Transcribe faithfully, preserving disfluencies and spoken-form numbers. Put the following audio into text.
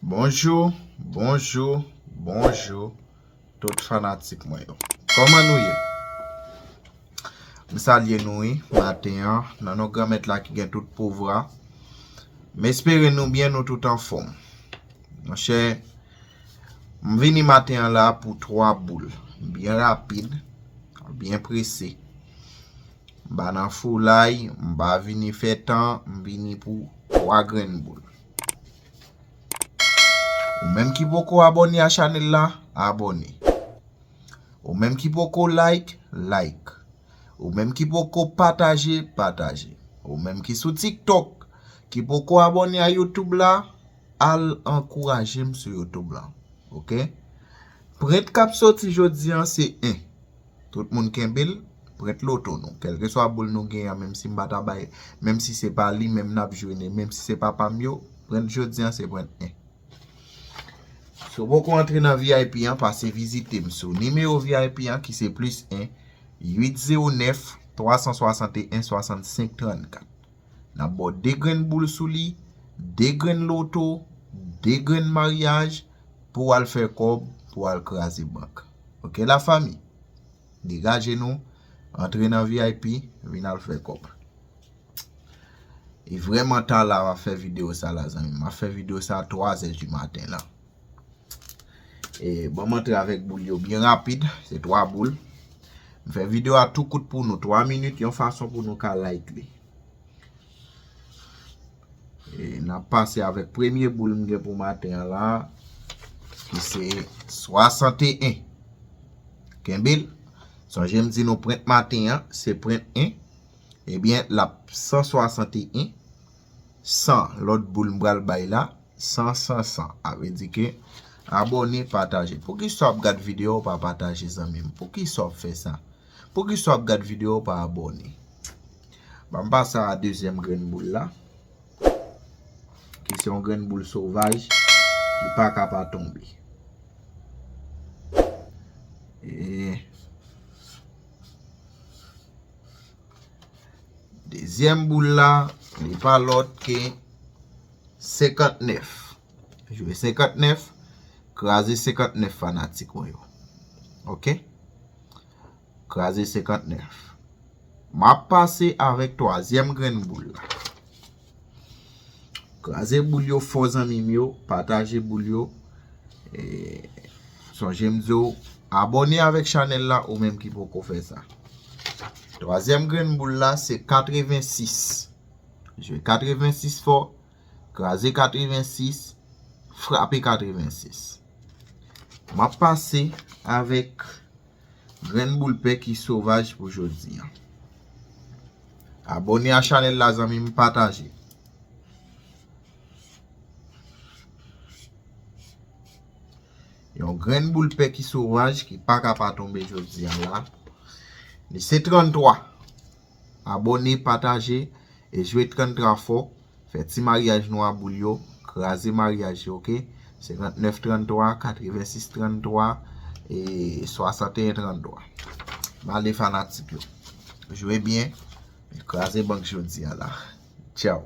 Bonjou, bonjou, bonjou, tout fanatik mwen yo. Kòman nou ye? M salye nou wi, maten an, nan non Granmèt la ki gen tout pouvwa. M espere nou byen, nou tout anfòm. Monchè, m vini maten an la pou twa boul. Byen rapid, byen prese. M pa nan foulay, m pa vini fè tan, m vini pou twa grenn boul. Ou menm ki poko abòne a chanèl la, abòne. Ou menm ki poko like, like. Ou menm ki poko pataje, pataje. Ou menm ki sou TikTok, ki poko abòne a YouTube la, al ankouraje m sou YouTube la. Oke? Prent k ap soti jodi an se en. Tout moun kenbe l, prent loto nou. Kèlkeswa boul nou genyen an, menm si m pa ta bay, menm si se pa li menm n ap jwe, menm si se pa pa m yo, prent jodi an se prent en. Si w poko antre nan V I P an, pase vizite m sou nimewo V I P an ki se plis en, uit zewo nèf, twa san swasanteyen, swasannsenk, trannkat. N ap ba w de grenn boul sou li, de grenn loto, de grenn maryaj pou w al fè kòb, pou w al kraze bank. Oke, lafanmi? Degaje nou, antre nan V I P, vin al fè kòb. E vrèman ta la m ap fè videyo sa la, zanmi m. M ap fè videyo sa a twa zè di maten la. E, ban m antre avèk boul yo byen rapid. Se twa boul. M fè videyo a tou kout pou nou, twa minit, yon fason pou nou ka like li. E, n ap pase avèk premye boul m gen pou maten an la, ki se swasanteyen. Kenbe l. Sonje m di nou prent maten an, se prent en. Ebyen, l ap san swasanteyen. San, lòt boul m pral bay la, san, san, san. A vle di ke abòne, pataje. Poukisa w ap gad videyo w pa pataje, zanmi m? Poukisa w ap fè sa? Poukisa w ap gad videyo w pa abòne? Ban m pase a dezyèm grenn boul la, ki se yon grenn boul sovaj ki pa ka pa tonbe. E dezyèm boul la, li pa lòt ke senkantnèf. Jwe senkantnèf, kraze senkantnèf fanatik mwen yo. Oke? Kraze senkantnèf. M ap pase avèk twazyèm grenn boul la. Kraze boul yo fò, zanmi m yo, pataje boul yo. E, sonje m di w, abòne avèk chanèl la, ou menm ki poko fè sa. Twazyèm grenn boul la, se katrevensis. Jwe katrevensis fò, kraze katrevensis, frape katrevensis. M ap pase avèk grenn boul pè ki sovaj pou jodi an. Abòne a chanèl la, zanmi m, pataje. Yon grenn boul pè ki sovaj ki pa ka pa tonbe jodi an la. Li se tranntwa. Abòne, pataje e jwe tranntwa fò. Fè ti maryaj nou a boul yo. Kraze maryaj yo, oke? Senkantnèf tranntwa, katrevensis tranntwa, e swasanteyen tranntwa. M ale fanatik yo. Jwe byen. Kraze bank jodi a la. Tchaw.